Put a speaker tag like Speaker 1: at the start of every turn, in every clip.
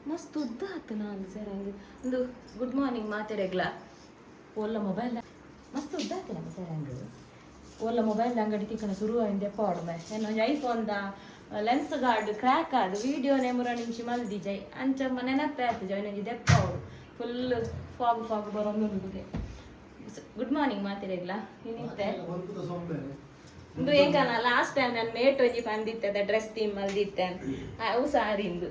Speaker 1: ಮಸ್ತ್ ಉದ್ದ ಆತು ನಾನು ಸರಂಗ್. ಒಂದು ಗುಡ್ ಮಾರ್ನಿಂಗ್ ಮಾತೆರೆಗ್ಲ. ಓಲ್ಲ ಮೊಬೈಲ್ ಮಸ್ತ್ ಉದ್ದ ಆತು ನಮ್ಮ ಸರಂಗ್. ಓಲ್ಲ ಮೊಬೈಲ್ ಅಂಗಡಿ ತಿಕ್ಕಣ ಶುರು ಆಯಿಂದೆ ಪಾಡುಮೆ. ಒಂಜಿ iPhone the lens guard crack ಆದ್ ವಿಡಿಯೋನೆ ಮುರ ನಿಂಚಿ ಮಲ್ದಿ ಜೈ ಅಂಚ ನೆನಪೆ ಆತು ಜೈ. ಒಂಜಿ ದೆಪ್ಪಾವಡು ಫುಲ್ ಫಾಗ್ ಫಾಗ್ ಬರೋದು. ಗುಡ್ ಮಾರ್ನಿಂಗ್ ಮಾತೆರೆಗ್ಲ. ಇನ್ನಿತ್ತೆ ಇಂದು ಏಕನ ಲಾಸ್ಟ್ ಟೈಮ್ ನಾನು ಮೇಟ್ ಒಂಜಿ ಪಂದಿತ್ತೆ, ಡ್ರೆಸ್ ಥೀಮ್ ಮಲ್ದಿತ್ತೆ, ಅವು ಸಾರಿಂದು.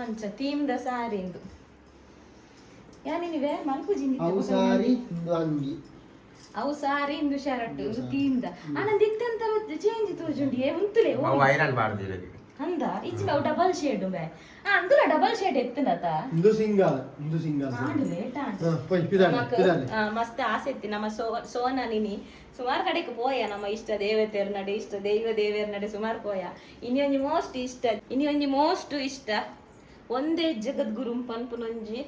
Speaker 1: ಅಂಚ ಥೀಮ್ ದ ಸಾರಿಂದು ಯಾನಿನಿ ವೇರ್ ಮಲ್ಪುಜಿ.
Speaker 2: ಅವು ಸಾರಿ, ಇಂದು ಅಂಗಿ.
Speaker 1: ಅವು ಸಾರಿ, ಇಂದು ಶರ್ಟ್. ಇಂದು ಥೀಮ್ the ಆನಂದ್ ಇತ್ತೆಂತ ಚೇಂಜ್ ತೋಜುಂಡಿ ಏ ಉಂತುಲೆ.
Speaker 3: ಅವು ಐರನ್ ಬಾರ್ದಿರದು.
Speaker 1: ಅಂದ ಇಚ್ಚಿನ ಅವು ಡಬಲ್ ಶೇಡ್ ಬೇ ಅಂದುಲ ಡಬಲ್ ಶೇಡ್ ಎತ್ತುನತ.
Speaker 2: ಇಂದು ಸಿಂಗಲ್, ಇಂದು ಸಿಂಗಲ್.
Speaker 1: ಆಂಡ್ ಲೇಟ್ ಆಂಡ್.
Speaker 2: ಹಾ, ಪೋಯ್ ಪಿದಾಲೆ.
Speaker 1: ನಮಕ್
Speaker 2: ಪಿದಾಲೆ.
Speaker 1: ಮಸ್ತ್ ಆಸೆ ಇತ್ತಿ. ನಮ್ಮ ಸೋನ ನಿನಿ ಸುಮಾರು ಕಡೆಗೆ ಪೋಯ. ನಮ್ಮ ಇಷ್ಟ ದೇವತೆಯರ ನಡೆ, ಇಷ್ಟ ದೈವ ದೇವಿಯರ ನಡೆ ಸುಮಾರು ಪೋಯ. ಇನಿ ಒಂಜಿ ಮೋಸ್ಟ್ ಇಷ್ಟ, ಇನಿ ಒಂಜಿ ಮೋಸ್ಟ್ ಇಷ್ಟ ಒಂದೇ ಜಗದ್ಗುರು ಪನ್ಪುನೊಂಜಿ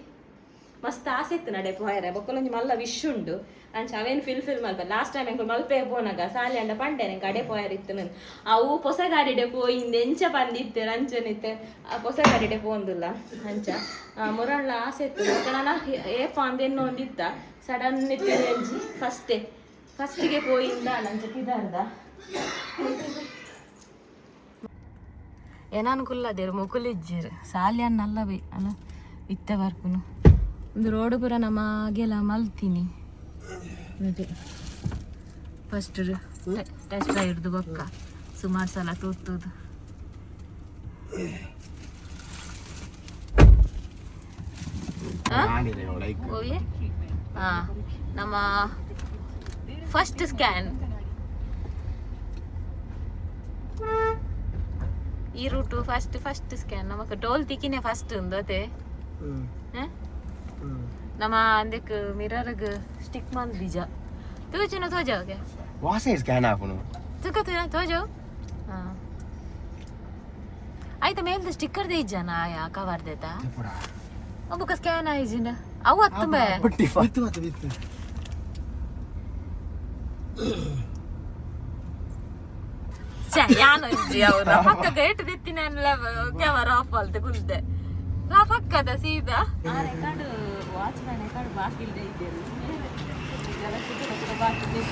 Speaker 1: ಮಸ್ತ್ ಆಸೆ ಇತ್ತು ನಡೆ ಪೋಯರೆ. ಬೊಕ್ಕಲೊಂಜಿ ಮಲ್ಲ ವಿಶ್ ಉಂಡು. ಅಂಚ ಅವೇನು ಫಿಲ್ ಫಿಲ್ ಮಲ್ಪ. ಲಾಸ್ಟ್ ಟೈಮ್ ಎಂಕುಲು ಮಲ್ಪೆ ಪೋನಾಗ ಸಾಲಿ ಅಂಡ ಪಂಡೆ ನಂಗೆ ಅಡೆ ಪೋಯರ್ ಇತ್ತು ನನ್. ಅವು ಪೊಸ ಗಾಡಿಡೆ ಪೋಯಿಂದ್ ಎಂಚ ಪಂದಿತ್ತೆ ಅಂಚನಿತ್ತೆ. ಆ ಪೊಸ ಗಾಡಿಡೆ ಪೋಂದುಲ್ಲ. ಅಂಚ ಮುರಳ್ಳ ಆಸೆ ಇತ್ತು. ಬೊಕ್ಕ ನನ ಏಪ ಅಂದ ಎನ್ನೋ ಒಂದಿತ್ತ ಸಡನ್ ಇತ್ತು ಅಂಚಿ ಫಸ್ಟೇ ಫಸ್ಟಿಗೆ ಪೋಯಿಂದ ಅಂಚ ಪಿದಾರ್ದ ಏನಾನು ಕುಲ್ಲದೇರು ಮುಕುಲಿಜ್ಜೇರು ಸಾಲ್ಯನ್ನಲ್ಲವೇ ಅಲ್ಲ ಇತ್ತೆ ಬರ್ಪುನು. ಒಂದು ರೋಡ್ ಪೂರ ನಮ್ಮ ಗೆಲ ಮಲ್ತೀನಿ. ಅದೇ ಫಸ್ಟ್ ಟೆಸ್ಟ್ ಹಿಡ್ದು ಬೊಕ್ಕ ಸುಮಾರು ಸಲ ತೂರ್ತುದು.
Speaker 3: ಲೈಕ್.
Speaker 1: ಓಯೆ ಹಾ ನಮ್ಮ ಫಸ್ಟ್ ಸ್ಕ್ಯಾನ್. ಈ ರೂಟು ಫಸ್ಟ್ ಫಸ್ಟ್ ಸ್ಕ್ಯಾನ್ ನಮಕ್ ಟೋಲ್ ತಿಕ್ಕಿನೇ ಫಸ್ಟ್ ಉಂದು ಅತೆ. ಹ? ನಮ್ಮ ಅಂದಕ್ಕೆ ಮಿರರ್ಗ್ ಸ್ಟಿಕ್ ಮಂದ್ ಬೀಜ ತೋಜುನ ತೋಜಾವಗೆ.
Speaker 3: ವಾಸೆ ಸ್ಕ್ಯಾನ್ ಆಪುನು.
Speaker 1: ತುಕ ತೋಜು. ಹಾ ಆಯ್ತು, ಮೇಲ್ದ ಸ್ಟಿಕ್ಕರ್ ದೇಜ್ಜನ ಆಯಾ ಕವರ್ ದೇತಾ. ಬುಕ್ಕ ಸ್ಕ್ಯಾನ್ ಆಯ್ಜಿನ ಅವು ಹತ್ತು ಬೇ.
Speaker 2: ಬಿತ್ತು ಮತ್ತೆ ಬಿತ್ತು.
Speaker 1: ಛೆ, ಯಾನೊಂಜಿ ಅವ್ರ ಪಕ್ಕ ಗೇಟ್ ದಿತ್ತಿನ ಕ್ಯಾಮರಾ ಆಫ್ ಅಲ್ತೆ ಕುಲ್ದೆ ರಾ ಪಕ್ಕದ ಸೀದಾ ಆ ರೆಕಾರ್ಡ್ ವಾಚ್ ಮ್ಯಾನ್ ರೆಕಾರ್ಡ್ ಬಾಕಿ ಇಲ್ಲದೆ ಇದ್ದೇನೆ ಬಾಕಿ ಇದೆ.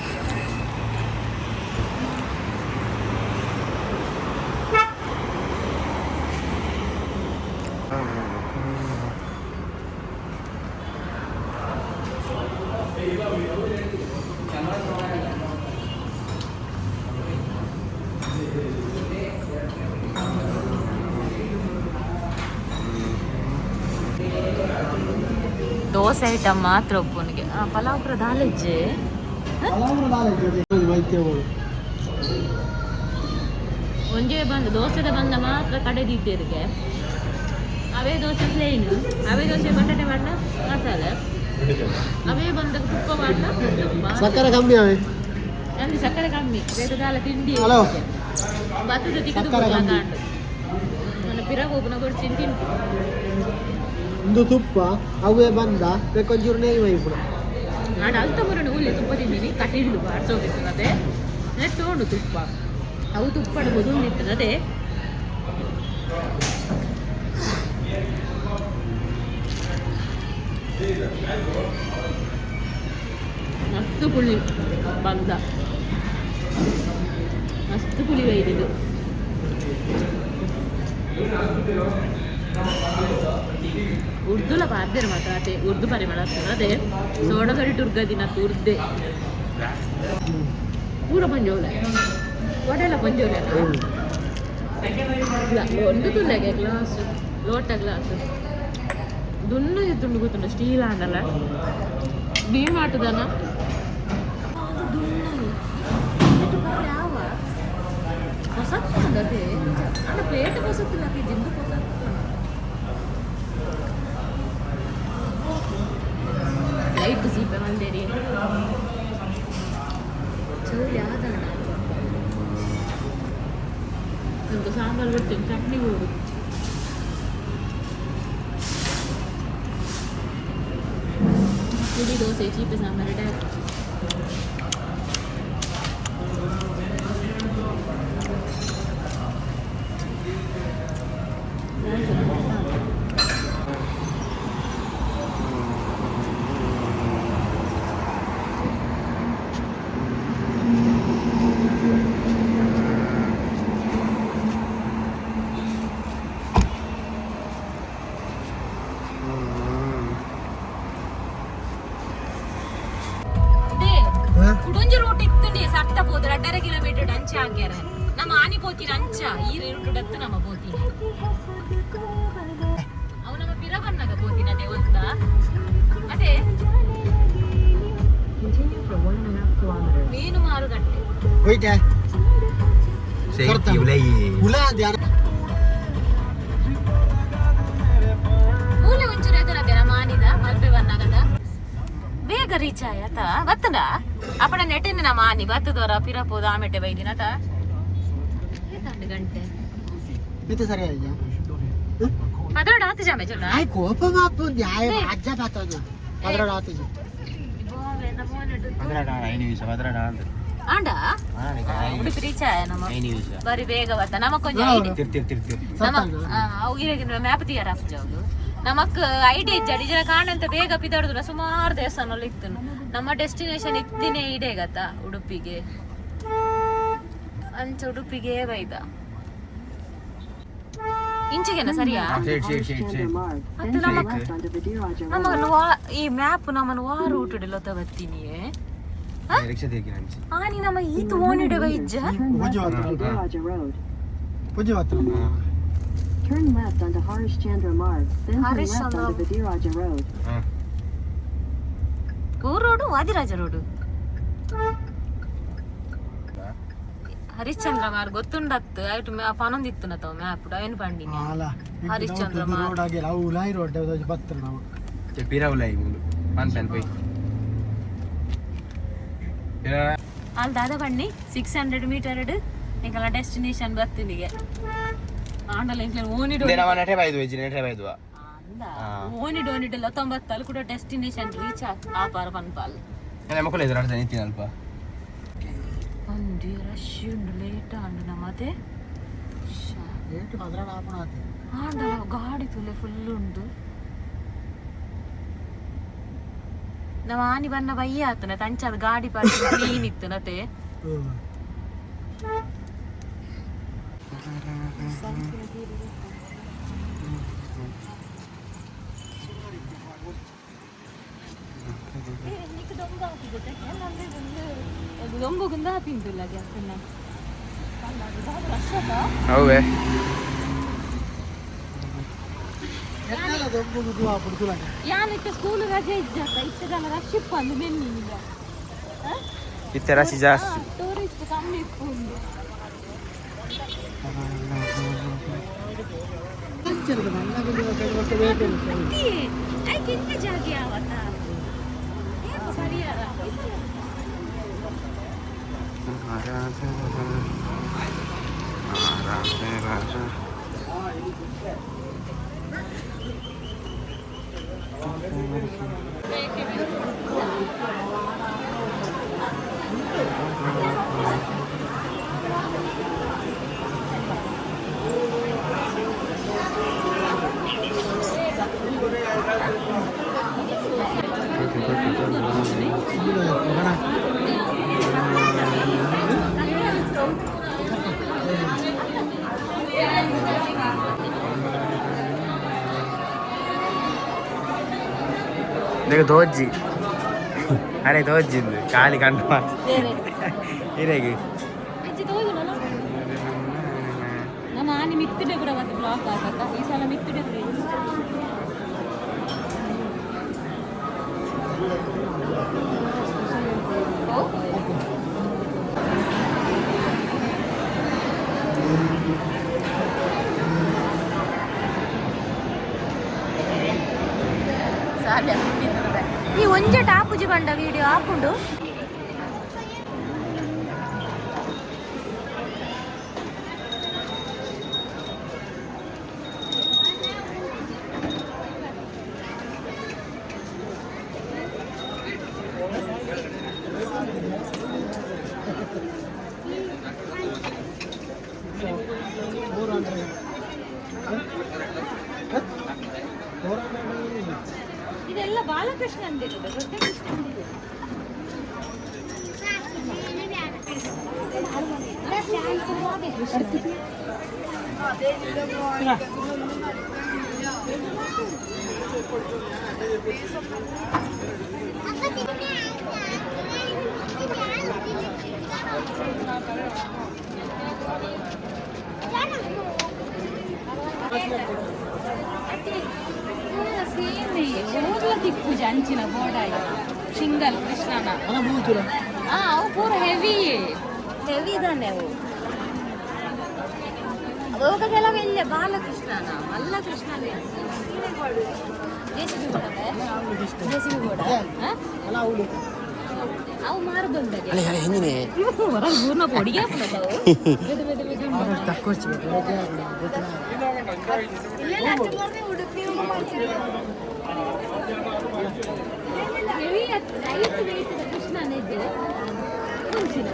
Speaker 1: ದೋಸೆ ಐಟಮ್ ಮಾತ್ರ ಒಪ್ಪುನಿಗೆ. ಪಲಾವ್ ಪೂರ ದಾಲೆಜ್ಜೆ.
Speaker 2: ಪಲಾವ್ ದಾಲೆ ವೈದ್ಯ ಹೋಳು.
Speaker 1: ಒಂಜೇ ಬಂದ ದೋಸೆದ ಬಂದ ಮಾತ್ರ ಕಡೆದಿದ್ದೆರಿಗೆ. ಅವೇ ದೋಸೆ ಪ್ಲೇನ್, ಅವೇ ದೋಸೆ ಬಟಾಟೆ ಬಣ್ಣ ಮಸಾಲೆ, ಅವೇ ಬಂದ ತುಪ್ಪ ಬಣ್ಣ ತುಪ್ಪ.
Speaker 2: ಸಕ್ಕರೆ ಕಮ್ಮಿ ಅವೇ.
Speaker 1: ನಂದು ಸಕ್ಕರೆ ಕಮ್ಮಿ ಬೇರೆ ದಾಲ ತಿಂಡಿ.
Speaker 2: ಹಲೋ.
Speaker 1: ಬತ್ತದ ತಿಕ್ಕದು.
Speaker 2: ಸಕ್ಕರೆ ಕಮ್ಮಿ.
Speaker 1: ಕಾಂಡು ನನ್ನ ಪಿರಗೋಪುನ ಕೊಡ್ತೀನಿ ತಿಂತು.
Speaker 2: ಇಂದು ತುಪ್ಪ ಅವೇ ಬಂದ ಬೇಕೊಂಚೂರು ನೆಯ್ ಮೈಪುಣ.
Speaker 1: ನಾನು ಅಲ್ತ ಮುರಣ ಉಳ್ಳಿ ತುಪ್ಪ ತಿಂದಿನಿ. ಕಟಿಲ್ಲು ಬಾಡ್ಸೋಗಿತ್ತು ಅದೇ ನೆಟ್ಟು ಉಂಡು ತುಪ್ಪ. ಅವು ತುಪ್ಪಡು ಬೊದುಂದಿತ್ತದ ಅದೇ. ಮಸ್ತ್ ಪುಳಿ ಬಂದ, ಮಸ್ತ್ ಪುಳಿ ಒಯ್ದಿದ್ದು. ಉರ್ದುಲ ಪಾರ್ದೇರು ಮಾತ್ರ ಅದೇ ಉರ್ದು ಪರಿಮಳ ಆಗ್ತದೆ. ಅದೇ ಸೋಡಗಡಿ ಟುರ್ಗದಿನ ಉರ್ದೆ ಪೂರ ಪಂಜೋಲೆ ವಡೆಲ ಪಂಜೋಲೆ ಒಂದು ತುಲ್ಲೆಗೆ ಗ್ಲಾಸ್ ಲೋಟ ಗ್ಲಾಸ್ ದುನ್ನ ತುಂಡು ಗೊತ್ತುಂಡು ಸ್ಟೀಲ್ ಆಂಡಲ್ಲ ಡಿ ಮಾಟುದನ ಹೊಸತ್ತು ಅದೇ ಅಂಡ ಪ್ಲೇಟ್ ಹೊಸತ್ತಿಲ್ಲ ಜಿಂದು ಹೊಸತ್ತು. ಲೈಟ್ ಸೀಪೆ ಮಂದೇರಿ ಚೌಲಿ ಆದಣ. ನಿಮ್ಗೆ ಸಾಂಬಾರು ಬಿಡ್ತೀನಿ, ಚಟ್ನಿ ಕೊಡು. ಪುಡಿ ದೋಸೆ ಚೀಪೆ ಸಾಂಬಾರು ಡೈರೆಕ್ಟ್. ಹಾಕ್ಯಾರ. ನಮ್ಮ ಆನಿ ಪೋತಿನ ಅಂಚ ಈ ರೇಟು ನಮ್ಮ ಪೋತಿನ. ಅವು ನಮ್ಮ ಪಿರ ಬನ್ನಾಗ ಪೋತಿನ ಅದೇ ಗೊತ್ತಾ ಅದೇ.
Speaker 4: Continue for 1.5 kilometers.
Speaker 1: ಮೀನು ಮಾರುಕಟ್ಟೆ.
Speaker 2: ಹೋಯ್ತೆ.
Speaker 3: ಸೇಫ್ಟಿ ಉಲೈ.
Speaker 2: ಉಲಾ ಧ್ಯಾನ.
Speaker 1: ಮೂಲೆ ಒಂಚೂರು ಎದುರದೆ ನಮ್ಮ ಆನಿದ ಮಲ್ಪೆ ಬನ್ನಾಗದ ಬೇಗ ರೀಚ್ ಆಯತ ಬತ್ತದ ಅಪ್ಪಣ ನೆಟ್ಟಿನ ನಮ್ಮ ಆನಿ ಬತ್ತದವರ ಪಿರಪೋದು ಆಮೆಟೆ ಬೈದಿನ ಆತ ಗಂಟೆ.
Speaker 2: ಇತ್ತೆ ಸರಿ ಆಯ್ತಾ?
Speaker 1: ಪದರೋಡ ಆತು ಜಾಮೆ ಚೊಲ್ಲ.
Speaker 2: ಆಯ್ ಕೋಪ ಮಾಪು ನ್ಯಾಯ ಅಜ್ಜ ಪಾತೋದು ಪದರೋಡ ಆತುಜಿ.
Speaker 3: ಪದ್ರಾಡ 5 ನಿಮಿಷ ಪದ್ರಾಡ ಅಂತ.
Speaker 1: ಆಂಡ ಉಡುಪಿ ರೀಚ್ ಆಯ ನಮ್ಮ.
Speaker 3: 5 ನಿಮಿಷ.
Speaker 1: ಬರಿ ಬೇಗ ಬತ್ತ ನಮ್ಮ ಕೊಂಚ ಐಡಿ
Speaker 3: ತಿರ್ ತಿರ್ ತಿರ್ ತಿರ್.
Speaker 1: ನಮ್ಮ ಅವು ಇವಾಗ ಮ್ಯಾಪ್ ತಿಯಾರ ಆಫ್ಜಾವ್ಲು ನಮಕ್ ಐಡಿಯಾ ಇಜ್ಜಾಡಿ ಜನ ಕಾಣಂತ ಬೇಗ ಪಿದಾಡುದು. ಸುಮಾರು ದೇವಸ್ಥಾನ ಇತ್ತು. ನಮ್ಮ ಡೆಸ್ಟಿನೇಷನ್ ಇತ್ತಿನೇ ಇಡೇ ಗತ ಉಡುಪಿಗೆ. ಅಂಚ ಉಡುಪಿಗೆ ಬೈದ ಇಂಚಿಗೆನ ಸರಿಯಾ?
Speaker 3: Shade shade shade
Speaker 4: Harishchandra
Speaker 3: shade.
Speaker 4: Marg, then
Speaker 1: ಅದು
Speaker 4: turn
Speaker 1: ನಮಕ್
Speaker 4: left onto Vadiraja Road.
Speaker 1: ನಮ್ಮನ್ನು ಈ ಮ್ಯಾಪ್ ನಮ್ಮನ್ನು ವಾ ರೂಟ್ ಇಡಲೊತ್ತ ಬರ್ತೀನಿ.
Speaker 3: ರಿಕ್ಷಾ ತೆಗಿ ನಂಚಿ.
Speaker 1: ಆನಿ ನಮ್ಮ ಈತು
Speaker 4: In 100
Speaker 1: ಓಣಿಡೆ
Speaker 4: meters,
Speaker 1: ಬೈಜ್ಜ.
Speaker 4: turn left
Speaker 2: ಪೂಜೆ
Speaker 4: onto
Speaker 2: ಮಾತ್ರ.
Speaker 4: Vadiraja Road.
Speaker 2: ಪೂಜೆ ಮಾತ್ರ.
Speaker 4: Turn left onto Harishchandra Marg, then turn left
Speaker 1: Harishchandra-
Speaker 4: onto Vadiraja Road.
Speaker 3: ಹಾಂ.
Speaker 1: ಹೂ ರೋಡು, ವಾದಿರಾಜ ರೋಡು, ಹರಿಶ್ಚಂದ್ರ ಮಾರ್ಗ ಗೊತ್ತುಂಡತ್ತು. ಐಟು ಪನೊಂದಿತ್ತು ನತವ ಮ್ಯಾಪ್ ಏನು ಪಂಡಿನಿ.
Speaker 2: ಅಲ್ಲ.
Speaker 1: ಹರಿಶ್ಚಂದ್ರ ಮಾರ್ಗ.
Speaker 2: ರೋಡ್ ಆಗಿಲ್ಲ ಅವು ಉಲಾಯಿ ರೋಡ್ ಬತ್ತರ ನಾವು.
Speaker 3: ಪಿರ ಉಲೈ ಮೂಲು ಪನ್ ಪನ್ ಪೋಯ್ ಪಿರ.
Speaker 1: ಅಲ್ಲಿ ದಾದ ಬಣ್ಣಿ 600 ಮೀಟರ್ ನಿಂಗೆಲ್ಲ ಡೆಸ್ಟಿನೇಷನ್ ಬರ್ತೀನಿಗೆ. ಆಂಡಲ ಇಂಕ್ಲೆ ಓನಿಡು.
Speaker 3: ನಮ್ಮ ನೆಟೆ ಬಾಯ್ದು ವೆಜ್ ನೆಟೆ ಬಾಯ್ದುವ.
Speaker 1: ಅಂದ ಓನಿಡು ಓನಿಡೆಲ್ಲ ತೊಂಬತ್ತಲ್ಲಿ ಕೂಡ ಡೆಸ್ಟಿನೇಷನ್ ರೀಚ್ ಆಪಾರ ಪನ್ಪಾಲ್.
Speaker 3: ನಮ್ಮ ಎದುರು ಆಡ್ತಾನೆ ನಿಂತೀನಿ ಅಲ್ಪ.
Speaker 1: ಒಂದು ರಶ್ ಉಂಡು, ಲೇಟ್ ಆಂಡು ನಮ್ಮದೇ.
Speaker 2: ಏಟು ಪದರೋಡ ಆಪಣ ಆತು.
Speaker 1: ಆಂಡಲ ಗಾಡಿ ತುಲೆ ಫುಲ್ ಉಂಡು. ನಮ್ಮ ಆನಿ ಬನ್ನ ಬಯ್ಯ ಆತನ ತಂಚಾದ ಗಾಡಿ ಪಾರ್ಕ್ ಕ್ಲೀನ್ ಇತ್ತು ನತೆ.
Speaker 2: ಹ್ಮ್.
Speaker 1: ದೊಂಬು ಗುಂದ ತಿಂದಿಲ್ಲ.
Speaker 3: ಹೌದೇ.
Speaker 2: ಎತ್ತಲ್ಲ ದೊಂಬು ಗುದ್ದು ಆಪುಡ್ದುಲಾಗ.
Speaker 1: ಯಾನಿತ್ತ ಸ್ಕೂಲ್ ರಜೆ ಇಜ್ಜಾತ ಇತ್ತದಲ್ಲ ರಶ್ ಇಪ್ಪ ಅಂದು ಮೆನ್ನಿಗ.
Speaker 3: ಇತ್ತೆ ರಶ್ ಜಾಸ್ತಿ.
Speaker 1: ಟೂರಿಸ್ಟ್ ಕಮ್ಮಿ ಇಪ್ಪು ಉಂಡು.
Speaker 2: ಅಂಚೆನದ ನನ್ನ ಗುದ್ದು ಒಟ್ಟು ಬೇಕು.
Speaker 1: ಐಕೆ ಇಂತ ಜಾಗೆ ಯಾವತ್ತ ಏಪ ಪರಿಹಾರ.
Speaker 3: देखो ದೋಜ್ಜಿ ಅರೆ ದೋಜ್ಜಿಂದು ಖಾಲಿ ಕಂಡು
Speaker 1: ಬೇರೆ
Speaker 3: ಇರೇಗೆ.
Speaker 1: ಅಜ್ಜಿ ತೋಜುನಲ್ಲ ನಮ್ಮ ಆನೆ ಮಿತ್ತಿಡೆ ಕೂಡ ಮತ್ತೆ ಬ್ಲಾಕ್ ಆಗತ್ತ ಈ ಸಲ ಮಿತ್ತಿಡೆ ಕೂಡ ಇಲ್ಲ. ಓ? ಸಾಲೆ ಈ ಒಂಜೆ ಟಾಪುಜಿ ಬಂಡ ವಿಡಿಯೋ ಹಾಕೊಂಡು.
Speaker 2: 400 400.
Speaker 1: ಇದೆಲ್ಲ ಬಾಲಕೃಷ್ಣ ಅಂದಿರೋದು, ದೊಡ್ಡ ಕೃಷ್ಣ ಅಂದಿದೆ. ಸೇಮ್ ಊರ್ಲ ತಿಪ್ಪುಜಿ ಅಂಚಿನ ಬೋಡಾಯಿ ಸಿಂಗಲ್ ಕೃಷ್ಣನ.
Speaker 2: ಅಲ್ಲ ಮೂಚುರ.
Speaker 1: ಆ ಅವು ಪೂರ ಹೆವಿ ಹೆವಿ ಇದಾನೆ ಅವು. ಹೋಗದೆಲ್ಲ ಎಲ್ಲ ಬಾಲಕೃಷ್ಣನ ಮಲ್ಲ ಕೃಷ್ಣನೇ. ಜೆಸಿಬಿ ಬೋಡ, ಜೆಸಿಬಿ ಬೋಡ.
Speaker 2: ಅಲ್ಲ ಅವಳು.
Speaker 1: ಅವು ಮಾರು ಬಂದಾಗೆ.
Speaker 3: ಅಲೆ ಅಲೆ ಹಿಂದಿನೇ.
Speaker 1: ಹೊರಗೆ ಪೂರ್ಣ పొడిಗೆ ಅವು ಬೆದು ಬೆದು ಬೆದು. ಹೆವಿ ಲೈಟ್ ವೇಟ್ ಕೃಷ್ಣನ ಇದು ಮುಂಚಿನ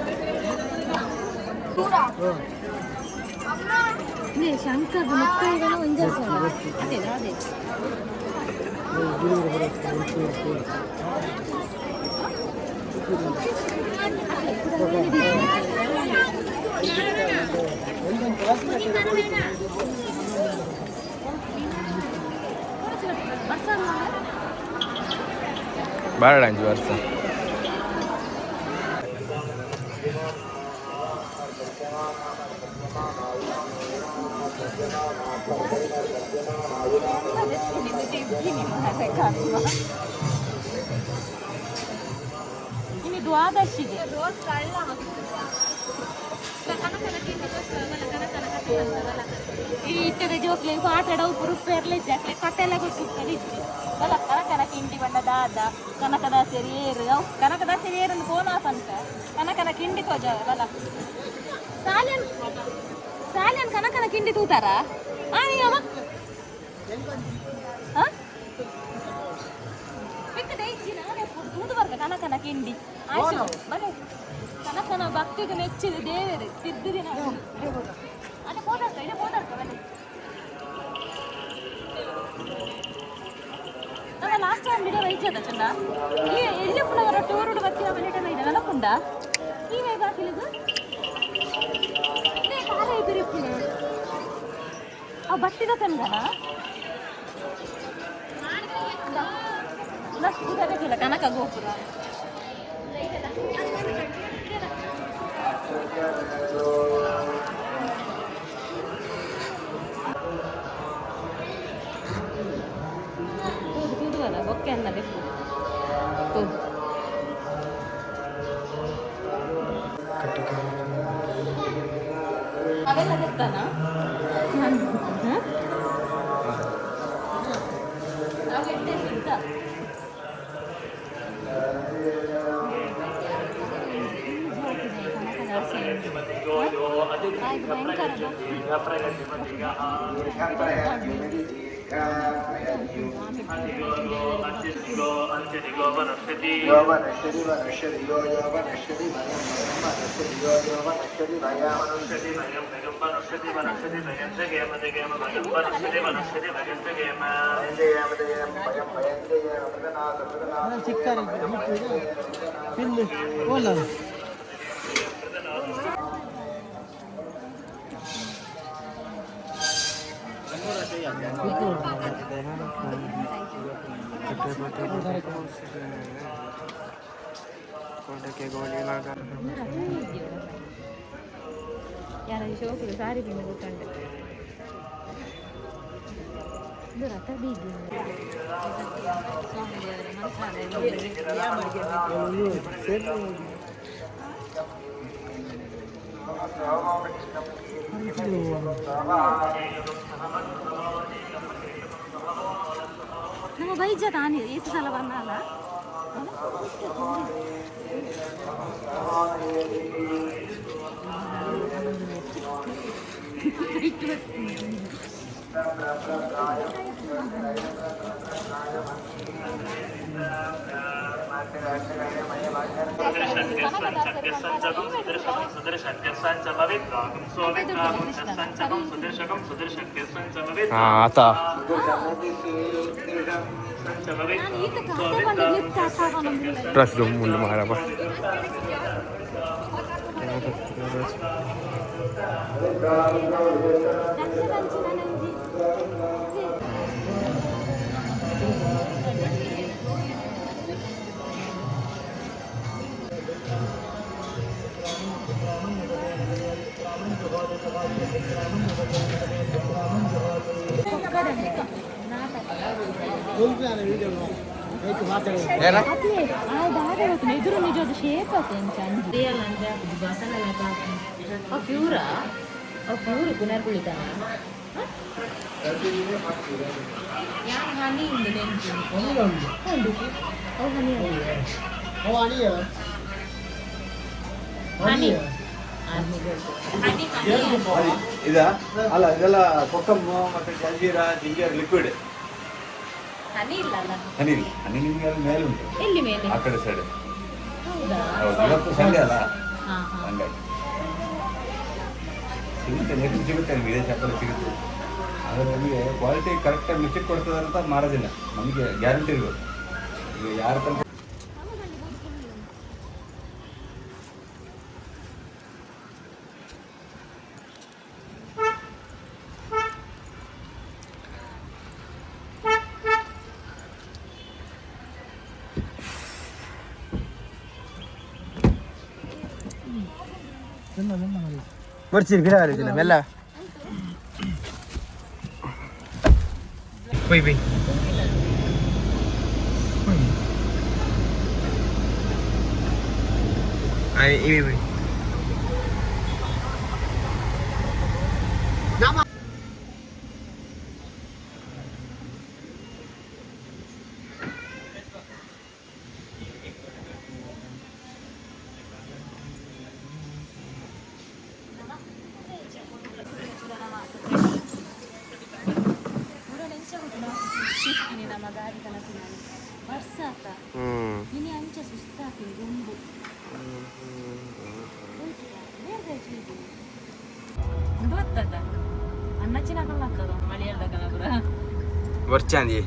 Speaker 1: ಶಂಕರ್ ಮುತ್ತೈದನ ಒಂಜಾರ. ಅದೇ ಅದೇ.
Speaker 3: ಬಾಳ ಅಂಜು ವರ್ಷ.
Speaker 1: ಇನ್ನು ದ್ವಾದಶಿಗೆ ಈ ಇಟ್ಟದ ಜೋಕ್ಲೆ ಆಟ ಆಡ ಉಪ್ಪು ರುಪ್ಪೇರ್ಲೆ ಜಾಕ್ಲೆ ಕಟ್ಟೆಲ್ಲ ಗೊತ್ತಿರ್ತದೆ ಇತ್ತು ಬಲ. ಕನಕನ ಕಿಂಡಿ ಬಂಡ ದಾದ ಕನಕದಾಸರಿ ಏರು ಅವು ಕನಕದಾಸರಿ ಏರು ಫೋನ್ ಆಫ್ ಅಂತ ಕನಕನ ಕಿಂಡಿ ತೋಜ ಬಲ. ಸಾಲ್ಯನ್ ಸಾಲ್ಯನ್ ಕನಕನ ಕಿಂಡಿ ತೂತಾರ. ಆ ನೀವ ತೂದು ಬರ್ಕ ಕನಕನ ಕಿಂಡಿ ಆಯ್ತು ಬಲೆ. ಕನಕನ ಭಕ್ತಿಗೆ ಮೆಚ್ಚಿದ ದೇವರು ತಿದ್ದು ದಿನ ಅದೇ ಪೋದಾರ್ಕ ಇದೆ ಪೋದಾರ್ಕ ಬಲೆ. ನಮ್ಮ ಲಾಸ್ಟ್ ಟೈಮ್ ವಿಡಿಯೋ ವೈದ್ಯದ ಚಂದ ಈ ಎಲ್ಲಿ ಪುನವರ ಟೂರುಡು ಬತ್ತಿನ ಮನೆ ಇದೆ ನೆನಪುಂಡ ನೀವೇ ಬಾಕಿಲಿದು ಕಾರ ಇಬ್ಬರು ಆ ಬಟ್ಟಿದ ತನ್ಗನ ಕನಕ ಗೋಪುರ. ತೂದು ತೂದುವಲ್ಲ ಬೊಕ್ಕೆ ಅನ್ನ ಬೆಕ್ಕು ತೂದು. ಅವೆಲ್ಲ ಗೊತ್ತಾನ? ಅವು ಎಟ್ಟೆ ಸಿಗ್ತ. ಭಯಂಕರ.
Speaker 5: यो वनश्यति वनश्यति यो यो वनश्यति वयं वयं वनश्यति यो यो वनश्यति वयं वनश्यति वयं वयं वनश्यति वनश्यति वयं जगेम जगेम वयं वनश्यति वनश्यति वयं जगेम जगेम जगेम वयं वयं जगेम प्रदनाथ प्रदनाथ.
Speaker 2: ಚಿಕ್ಕರಿ ಪಿನ್ ಓಲ.
Speaker 1: ಯಾರ ಶೋಕುಡು ಸಾರಿ ಬಿಂದು ಗೊತ್ತುಂಟು. ಇದು ರಥ ಬೀದಿ ಸ್ವಾಮಿ ದೇವರ ಮಂತ್ರಾಲಯ. ನಮ್ಮ ಬೈಜ ತಾನಿ ಏತು ಸಲ ಬಂದಲ್ಲ.
Speaker 3: ಹಾ ಆತ.
Speaker 1: ನಾನು ಈತ ಕತೆ ಬಂದ ಲಿಫ್ಟ್ ಹಾಕೋಣ.
Speaker 3: ಡ್ರೆಸ್ ಮುಂದೆ ಮಾರಪ್ಪ.
Speaker 1: ಎದುರು ನಿಜವಾದ ಶೇಪ್ ಪ್ಯೂರಾ ಪ್ಯೂರ್ ಪುನರ್ಕುಳಿತಾನ ಯಾನ್ ಹನಿ ಇಂದು ನೆಂಪು ಉಂಡು ಅವು ಹನಿ ಹನಿ ಹನಿ
Speaker 6: ಇದಾ ಅಲ್ಲ, ಇದೆಲ್ಲ ಕೊಕ್ಕಮ್ಮು ಮತ್ತೆ ಜಂಜೀರಾ, ಜಿಂಜರ್ ಲಿಕ್ವಿಡ್.
Speaker 1: ಹನಿ ಇಲ್ಲ ಅಲ್ಲ?
Speaker 6: ಹನಿ ಇಲ್ಲ, ಹನಿ ನಿಮಗೆ ಅಲ್ಲಿ ಮೇಲೆ ಉಂಟು.
Speaker 1: ಎಲ್ಲಿ ಮೇಲೆ?
Speaker 6: ಆ ಕಡೆ ಸೈಡ್.
Speaker 1: ಹೌದಾ?
Speaker 6: ಹೌದು, ಇವತ್ತು ಸಂಡೆ ಅಲ್ಲ.
Speaker 1: ಹಾ ಹಾ.
Speaker 6: ಹಂಗಾಗಿ ಸಿಗುತ್ತೆ, ನೆಕ್ಸ್ಟ್ ಸಿಗುತ್ತೆ ನಿಮಗೆ, ಇದೇ ಶಾಪಲ್ಲಿ ಸಿಗುತ್ತೆ. ಆದರೆ ನಮಗೆ ಕ್ವಾಲಿಟಿ ಕರೆಕ್ಟಾಗಿ ಮಿಸ್ಟೇಕ್ ಕೊಡ್ತದೆ ಅಂತ ಮಾರೋದಿಲ್ಲ, ನಮಗೆ ಗ್ಯಾರಂಟಿ ಇರಬೇಕು. ಈಗ ಯಾರ ತನಕ
Speaker 3: ಬರ್ತೀರಿ ಬಿಡ ಮೆಲ್ಲ ಬೈ ಬೈ. ಇವೆ ಬೈ.
Speaker 1: ನಮ್ಮ ಗಾಡಿ ಕನಸು ವರ್ಷ
Speaker 3: ಹ್ಮ್.
Speaker 1: ಇನಿ ಅಂಚ ಸುಸ್ತಾಕಿ ಗುಂಬು ಗೊತ್ತದ ಅಣ್ಣಚ್ಚಿನ ಕಲ್ಲಾಗ್ತದ ಮಳೆಯಲ್ದ ಕಲಪುರ.
Speaker 3: ಬರ್ಚಾಂದಿ.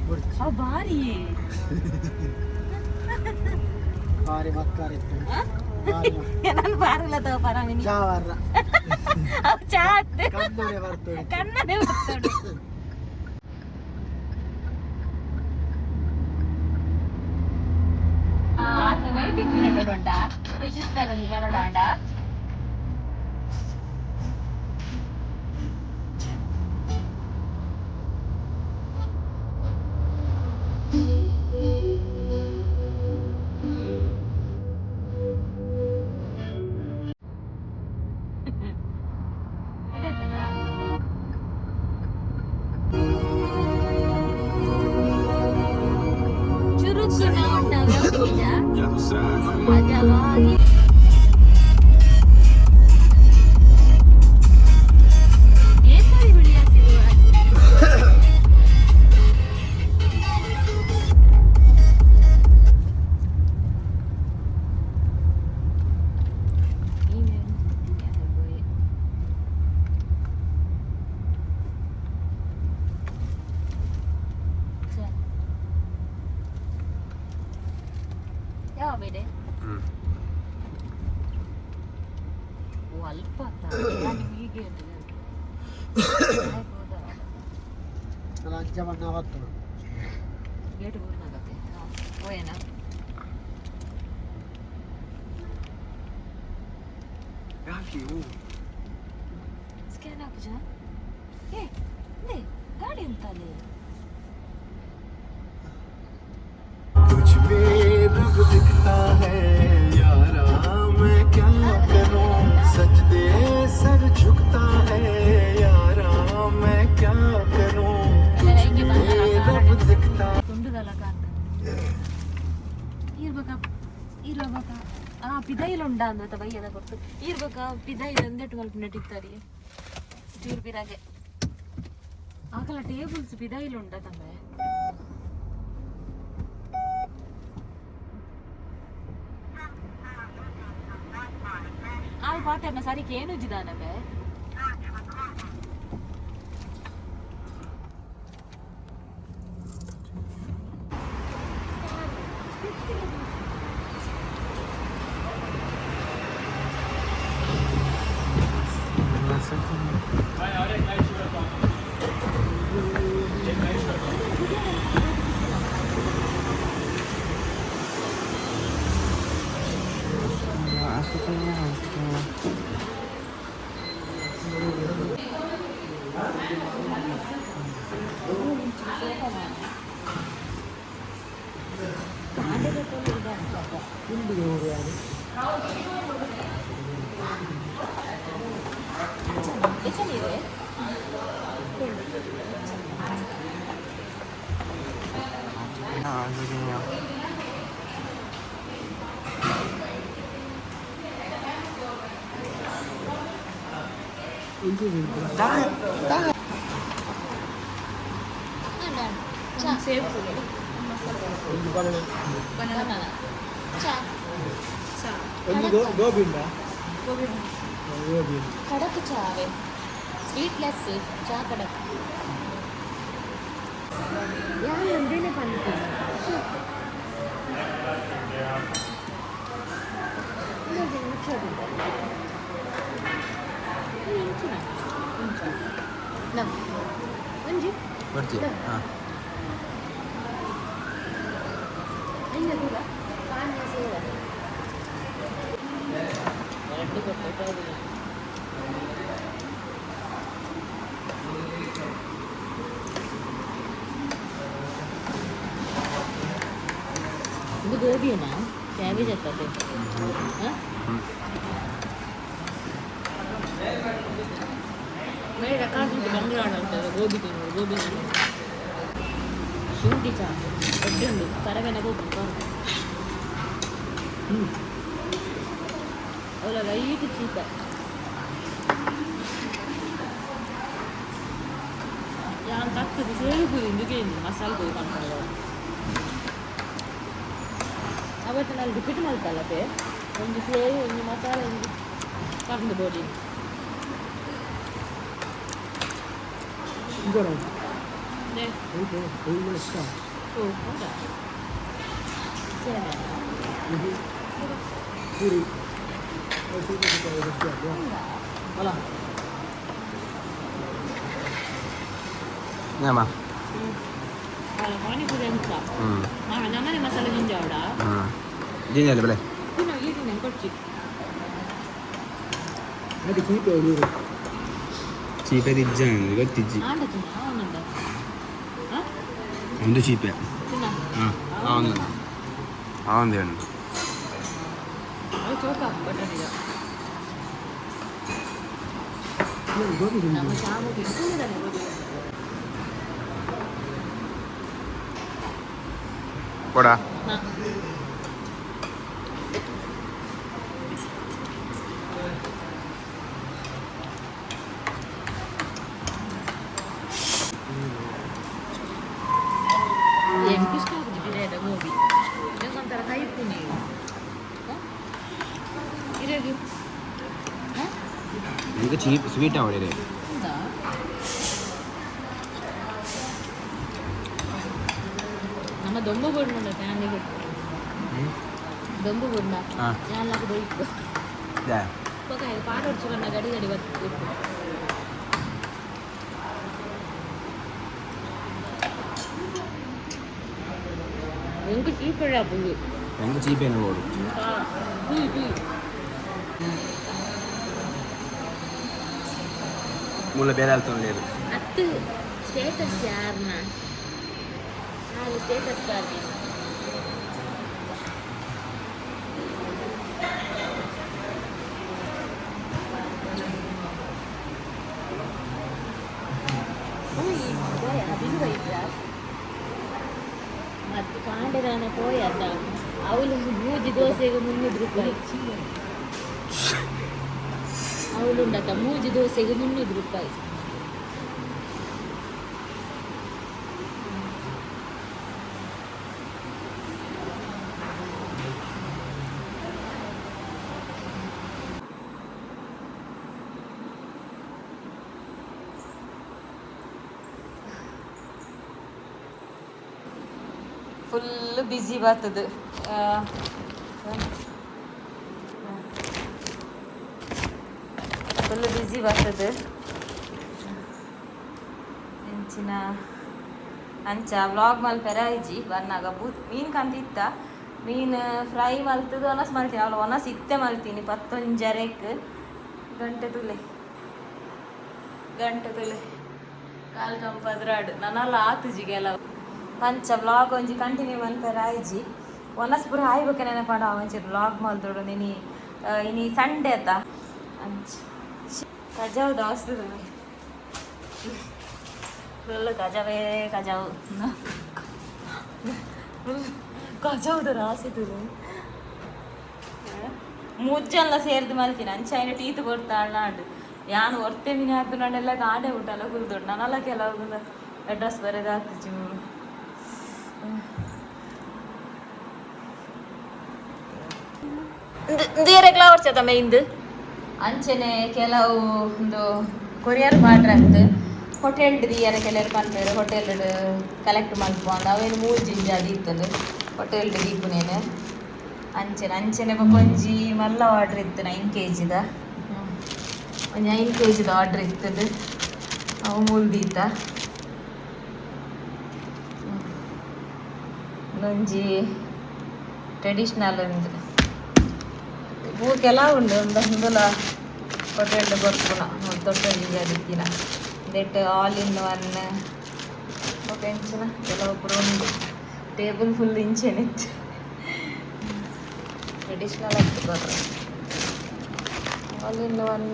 Speaker 1: ಅವು ಬಾರಿ.
Speaker 2: ಬಾರಿ ಮಕ್ಕಾರ ಇತ್ತು.
Speaker 1: ನಾನು ಬಾರಲ್ಲ ತಗೋ ಪರಾಮಿನಿ.
Speaker 2: ಚಾವರ್ರ.
Speaker 1: ಅವು ಚಾ ಅತ್ತೆ.
Speaker 2: ಕಣ್ಣನೆ ಬರ್ತದೆ.
Speaker 1: ಕಣ್ಣನೇ ಬರ್ತದೆ. ಚುರುಕು ನೋಟ ಮಜವಾಗಿ. ಕೇಸರಿ ಬಿಳಿ ಹಸಿರು. ಯಾವ ಬೇಡೆ?
Speaker 3: ಹ್ಮ್.
Speaker 1: ಓ, ಅಲ್ಪ ಆತ. ನಾನು ಹೀಗೆ ಅಂದೆ.
Speaker 2: ಅಜ್ಜ ಬಣ್ಣ ಬರ್ತದೆ.
Speaker 1: ಗೇಟ್ ಊರ್ನಾಗತ್ತೆ ಓಯೇನಾ? ಸ್ಕ್ಯಾನ್ ಹಾಕುಜ. ಏ ಲೇ, ಗಾಡಿ ಅಂತ ಅಲ್ಲಿ.
Speaker 7: तुझ में रब दिखता है यारा, मैं क्या करूं? सजदे सर झुकता है यारा, मैं क्या करूं? तुझ में रब दिखता
Speaker 1: ತುಂಡುದಲ್ಲ ಕಾಂತ ಇರ್ಬೇಕ ಇರ್ಬೇಕ. ಆ ಪಿದೈಲ್ ಉಂಡ ಅಂದ ಬೈಯದ ಕೊಡ್ತು ಇರ್ಬೇಕ. ಪಿದೈಲ್ ಒಂದೆಟ್ಟು ಮಲ್ಪ ನೆಟ್ಟಿತ್ತಾರೆ ಚೂರು ಪಿರಾಗೆ ಆಕಲ ಟೇಬಲ್ಸ್ ಪಿದೈಲ್ ಉಂಡ ತಮ್ಮೆ. ಆ ಪಾತೆರ್ನ ಸರಿಗೆ ಏನು ಉಜ್ಜಿದಾನಬೆ?
Speaker 2: ತುಂಬಿಗೆ ಊರು ಯಾರು.
Speaker 1: ಎಚ್ಚನಿದೆ. ಸೇವ್
Speaker 2: ಒಂದು ಬನಾನ.
Speaker 1: ಬನಾನಾ ಚಾ.
Speaker 2: ಒಂದು ಗೋಬಿ ಉಂಟಾ?
Speaker 1: ಗೋಬಿ.
Speaker 2: ಗೋಬಿ.
Speaker 1: ಕಡಕ್ ಚಾವೆ, ಸ್ವೀಟ್ಲೆಸ್ ಚಾ ಕಡಕ್. ಯಾರು ಒಂದೇನೆ ಪನ್ಪಿ. ಒಂಜಿ.
Speaker 3: ಬರ್ತೀಯ? ಹಾಂ.
Speaker 1: ಅಯ್ಯ ದೂರ ಪಾನ್ಯ ಸೇವ ಎರಡು ಕೊಟ್ಟು. ಇದು ಗೋಬಿನಾ, ಕ್ಯಾಬೇಜ್ ಆಗ್ತದೆ? ಹಾಂ, ಬೇಡ ಕಾಸು ಬಂಗ್ಲಾಡ ಅಂತಲ್ಲ. ಗೋಬಿ ತಿನ್ನೋದು, ಗೋಬಿ ತಿನ್ನೋದು. ಶುಂಠಿ ಚಾ ಎಡ್ಡೆ ಉಂಡು. ತರಬೇನ ಗೋಬಿ ಅವಳ ಲೈಟ್ ಚೀಪ. ಯಾನ್ ತಕ್ಕದು ಸೇರು ಪುರಿ ಇಂದು ಮಸಾಲೆ ಪುರಿ ಪನ್ಪುಂಡು. ಅವತ್ತು ನಾನು ರಿಪೀಟ್ ಮಲ್ತಲ್ಲತೆ. ಒಂದು ಸೇರು, ಒಂದು ಮಸಾಲೆ, ಒಂದು ಕರ್ದು ಬೋಡಿ.
Speaker 2: ಗರಂ.
Speaker 1: 네.
Speaker 2: ಇಷ್ಟ.
Speaker 1: ಓ ಹೌದಾ? ಸೇವೆ.
Speaker 2: ಪೂರಿ ಅಲ್ಲ.
Speaker 3: ಯಾಮ.
Speaker 1: ಪಾನಿಪುರಿ ಅಂತ.
Speaker 3: ಹ್ಞೂ.
Speaker 1: ನಮ್ಮನೆ ಮಸಾಲೆ ಜಿಂಜಾವಡ.
Speaker 3: ಹಾಂ, ಜಿಂಜಲ್ ಬೆಳೆ.
Speaker 1: ಪುನಃ ಈಗ ನಂಗೆ ಕೊಡ್ಚಿ.
Speaker 2: ಅದು ಚೀಪ್ ನೀರು.
Speaker 3: ಚೀಪೆ ಇಜ್ಜ, ಗೊತ್ತಿಜ್ಜಿ.
Speaker 1: ಆಂಡ ಚಿನ್ನ ಅವನುಂಡ. ಹಾಂ.
Speaker 3: ಒಂದು ಚೀಪೆ.
Speaker 1: ಚಿನ್ನ.
Speaker 3: ಹಾಂ, ಒಂದು ಒಂದು ಉಂಟು.
Speaker 1: ಅದು ಚೌಕ ಬಟಾಣಿಗ.
Speaker 2: ಗೋಬಿ.
Speaker 1: ನಮ್ಮ ಚಾಮುಂಡಿ ಗೋಬಿ.
Speaker 3: ಕೊಡ.
Speaker 1: ಹಾಂ. ಎಂಕ್ ಇಷ್ಟ ಆಗುದು ಬಿರಿಯಾದ ಗೋಬಿ. ಒಂಥರ ಕೈಪು ನೀವು ಇರೋದು.
Speaker 3: ನಿಮಗೆ ಚೀಪ್ ಸ್ವೀಟ್ ಅವಳಿದೆ.
Speaker 1: ಹೌದಾ? ನಮ್ಮ ದೊಂಬು ಗುಂಡ ಫ್ಯಾನಿಗೆ ದೊಂಬು ಗುಂಡ.
Speaker 3: ಹಾಂ.
Speaker 1: ಯಾಲಾಗ ಬೈಕು ಪಾಡ ಹೊಡ್ಚು ಗಡಿ ಗಡಿ ಬತ್ತು. ಎಂಕ್ ಚೀಪ್ ಪುಳ್ಳಿ.
Speaker 3: ಹೆಂಗೆ ಚೀಪ್ ಏನು ಬೋಡು.
Speaker 1: ಪುಯ್ ಪುಯ್.
Speaker 3: ಮೂಲ ಬೇರೆ ಆಲ್ತೊಂದು.
Speaker 1: ಅತ್ತು ಸ್ಟೇಟಸ್ ಯಾರನ್ನ ನಾನು ಸ್ಟೇಟಸ್ ಪಾರ್ಟಿ. ಮತ್ತು ಕಾಂಡೆದಾನ ಪೋಯತ್ತ ಅವಳು ಮೂಜಿ ದೋಸೆಗೆ 300 ರೂಪಾಯಿ. ಅವಳುಂಡತ್ತ ಮೂಜಿ ದೋಸೆಗೆ 300 ರೂಪಾಯಿ. ಫುಲ್ ಬ್ಯುಸಿ ಬರ್ತದೆ, ಫುಲ್ ಬ್ಯುಸಿ ಬರ್ತದೆ. ಎಂಚಿನ ಅಂಚ ವ್ಲಾಗ್ ಮಲ್ಪೆರ ಇಜ್ಜಿ. ಬನ್ನಾಗ ಬೂತ್ ಮೀನು ಕಂತಿತ್ತ. ಮೀನು ಫ್ರೈ ಮಲ್ತದ ಒನಸ್ ಮಲ್ತೀನಿ. ಅವಳು ಒನಸ್ ಇತ್ತೆ ಮಲ್ತೀನಿ ಪತ್ತೊಂಜರೆಕ್. ಗಂಟೆ ತುಲೆ, ಗಂಟೆ ತುಲೆ ಕಾಲ್ ಕಂಪದ್ರಾಡು ನನ್ನಲ್ಲ ಆತುಜಿಗೆಲ್ಲ. ಪಂಚ ವ್ಲಾಗ್ ಒಂಜಿ ಕಂಟಿನ್ಯೂ ಮಲ್ಪೆರ ಆಯ್ಜಿ. ಒನಸ್ ಪೂರ ಆಯ್ಬೇಕು ನೆನಪಾಡ ಒಂಚೂರು ವ್ಲಾಗ್ ಮಲ್ತೋಡು ನಿನಿ ಇನಿ ಸಂಡೆ ಆತ ಅಂಚ ಕಜಾವ್ ದಾಸ್ತದ ಫುಲ್ ಕಜಾವೇ ಕಜಾವು ಕಜಾವ್ದ ರಾಸಿತು ಮುಜ್ಜೆಲ್ಲ ಸೇರ್ದು ಮಲ್ತೀನಿ ಅಂಚ ಐನ ಟೀತ್ ಕೊಡ್ತಾಳ ಯಾನು ಒರ್ತೆ ಮಿನಿ ಆತು ನಾನೆಲ್ಲ ಕಾಡೆ ಊಟಲ್ಲ ಕುಲ್ದೊಡ್ಡು ನಾನೆಲ್ಲ ಕೆಲವು ಅಡ್ರೆಸ್ ಬರೋದಾಗ್ತದೆ ಇಂದು ವರ್ಷ ತಮ್ಮ ಇಂದು ಅಂಚನೆ ಕೆಲವು ಒಂದು ಕೊರಿಯರ್ ಮಾಡ್ರ ಅಂತ ಹೋಟೆಲ್ ದಿಯರ ಕೆಲವರು ಪನ್ಪೇರು ಹೋಟೆಲ್ ಕಲೆಕ್ಟ್ ಮಲ್ಪೊಂದು ಅವೇನು ಮೂರು ಜಿಂಜ ಅದು ಇತ್ತಂದು ಹೋಟೆಲ್ ದೀಪುನೇನು ಅಂಚನೆ ಅಂಚನೆ ಬೊಕ ಒಂಜಿ ಮಲ್ಲ ಆರ್ಡ್ರ್ ಇತ್ತು 9 ಕೆ ಜಿದ. ಒಂಜಿ 9 ಕೆ ಜಿದ ಆರ್ಡ್ರ್ ಇತ್ತದು, ಅವು ಮುಲ್ದೀತ. ಒಂಜಿ ಟ್ರೆಡಿಷ್ನಲ್ ಒಂದು ಪೂ ಕೆಲವು ಉಂಡು. ಒಂದು ಒಂದುಲ ಹೋಟೆಲ್ ಬರ್ಪುನ ದೊಡ್ಡ ದಿಕ್ಕಿನ that all in one ಬೊಕ ಎಂಚಿನ ಕೆಲವು ಪೂರ ಉಂಡು. ಟೇಬಲ್ ಫುಲ್ ಇಂಚೆನೆ ಇತ್ತು. ಟ್ರೆಡಿಷ್ನಲ್ ಆಗ್ತದೆ ಬರ್ರ. ಆಲ್ ಇನ್ ಒನ್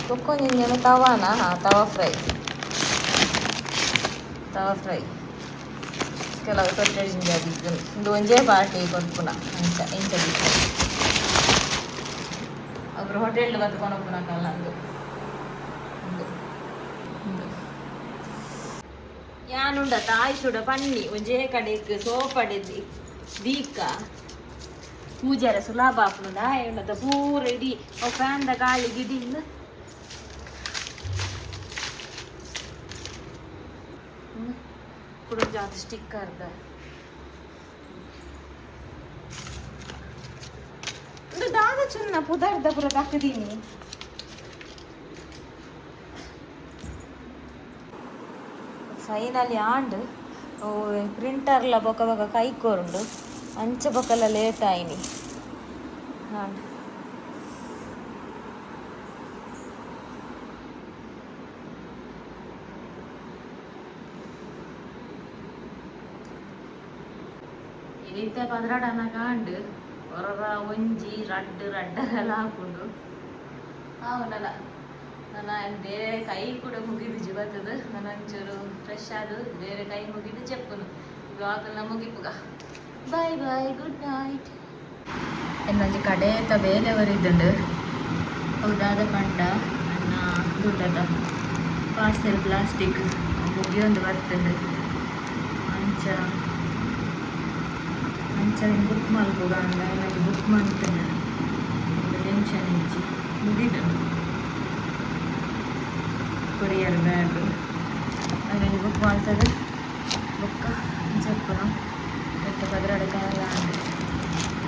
Speaker 1: ಬೊಕ್ಕೊಂಜಿ ತವಾನ. ಹಾಂ, ತವಾ ಫ್ರೈ, ತವಾ ಫ್ರೈ. ಕೆಲವು ತೊಟ್ಟೆ ಜಿಂಜ ದಿಕ್ಕು. ಉಂದು ಒಂಜೇ ಪಾರ್ಟಿ ಕೊರ್ಪುನ ಅಂಚ ಇಂಚ ದಿಕ್ಕು. ಒಬ್ರು ಹೋಟೆಲ್ ಬತ್ಕೊಂಡು ಹೋಗ್ಪುನಕಲ್ಲ ಅಂದು. ಉಂದು ಉಂದು ಯಾನುಂಡ ತಾಯಿ ಸುಡ ಪನ್ನಿ ಒಂಜೇ ಕಡೆಕ್ ಸೋಪಡೆ ದೀಕ ಪೂಜಾರ ಸುಲಭ ಆಪುಂಡ ಉಂಡತ ಪೂರ ಇಡೀ ಅವು ಫ್ಯಾನ್ದ ಗಾಳಿ ಗಿಡಿ. ಕುಡೊಂಜಿ ಸ್ಟಿಕ್ಕರ್ದ ಉಂದು ದಾದ ಚುನ್ನ ಪುದರ್ದ ಪೂರ ತಕ್ಕದೀನಿ. ಫೈನಲಿ ಆಂಡ್ ಓ ಪ್ರಿಂಟರ್ಲ ಬೊಕ ಬೊಕ ಕೈ ಕೊರುಂಡು. ಅಂಚ ಬೊಕಲ ಲೇಟ್ ಆಯ್ನಿ ಆಂಡ್. ಇತ್ತೆ 12 ಕಾಂಡ್ ಹೊರರ ಒಂಜಿ ರಡ್ಡ್ ರಡ್ಡರೆಲ್ಲ ಹಾಕೊಂಡು ಅವನಲ್ಲ. ನನ್ನ ಬೇರೆ ಕೈ ಕೂಡ ಮುಗಿದು ಬತ್ತದ. ನಾನು ಒಂಚೂರು ಫ್ರೆಶ್ ಆದು ಬೇರೆ ಕೈ ಮುಗಿದು ಚೆಪ್ಪುನು ಬ್ಲಾಗ್ ಮುಗಿಪುಗ. Bye bye, good night. ಇನ್ನೊಂಜಿ ಕಡೇತ ಬೇಲೆ ಬರಿದ್ದುಂಡು. ಹೌದಾದ ಪಂಡ ಅಣ್ಣ ದುಡ್ಡದ ಪಾರ್ಸೆಲ್ ಪ್ಲಾಸ್ಟಿಕ್ ಮುಗಿಯೊಂದು ಬರ್ತುಂಡು. ಅಂಚ ಅಂಚ ಬುಕ್ ಮಲ್ಪುಗ ಅಂದ ಇನ್ನೊಂದು ಬುಕ್ ಮಲ್ತುಂಡು. ಟೆನ್ಷನ್ ಇಜ್ಜಿ, ಮುಗಿದುಂಡು. ಕೊರಿಯರ್ ಬ್ಯಾಗ್ ಅದೊಂದು ಬುಕ್ ಮಾಡ್ತದೆ.